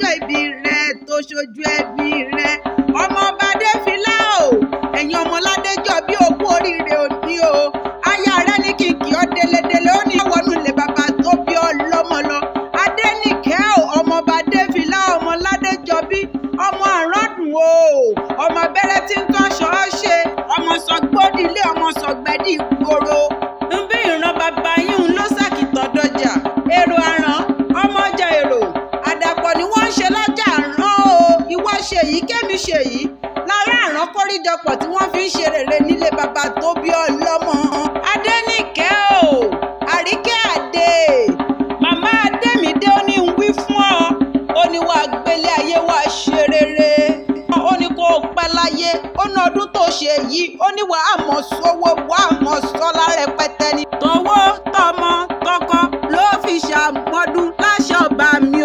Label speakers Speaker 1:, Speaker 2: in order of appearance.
Speaker 1: ọjọ́ ìbí rẹ tó ṣojú ẹbí rẹ. Ọmọọba Adéfìlà o, ẹ̀yin ọmọládéjọ bí ogún oríire òní o. Aya rẹ ní kí n kì ọ́ délédélé, ó ní wọnú ilé bàbá tó bí ọlọ́mọ lọ. Adénìkẹ́ o, ọmọọba Adéfìlà ọmọládéjọbí, ọmọ àrọ́dùn o, ọmọ abẹ́rẹ́ tí ń tọ́ṣọ ọ́ ṣe, ọmọ sọgbódìlé, ọmọ sọgbẹ́dì ìgboro. Nbí ìran bàbá yín ló ṣàkìtàn dọjà, èrò àrán, ọmọ ọjà èrò, àdàpọ̀ ni wọ́n ń ṣe lọ́jà àrán o. Ìwọ ṣe yìí, kémi ṣe yìí, lára àrán kórìjọpọ̀ tí wọ́n fi ń ṣe rere nílé bàbá tó bí ọlọ́mọ. Adénìkẹ́ o, Àríkẹ́ Àdè, màmá Adémídé ó ní ń wí fún ọ, ó ní wàá gbélé ayé wàá ṣe rere, ó ní kó o pẹ́ láyé, ó ní ọdún tó ṣe yìí, ó ní wàá mọ̀ sówó, wàá mọ̀ sọ́lá rẹpẹtẹ ni. Tọwọ́ tọmọ tọkọ ló fi ṣàmọ́dún láṣọ bá mi.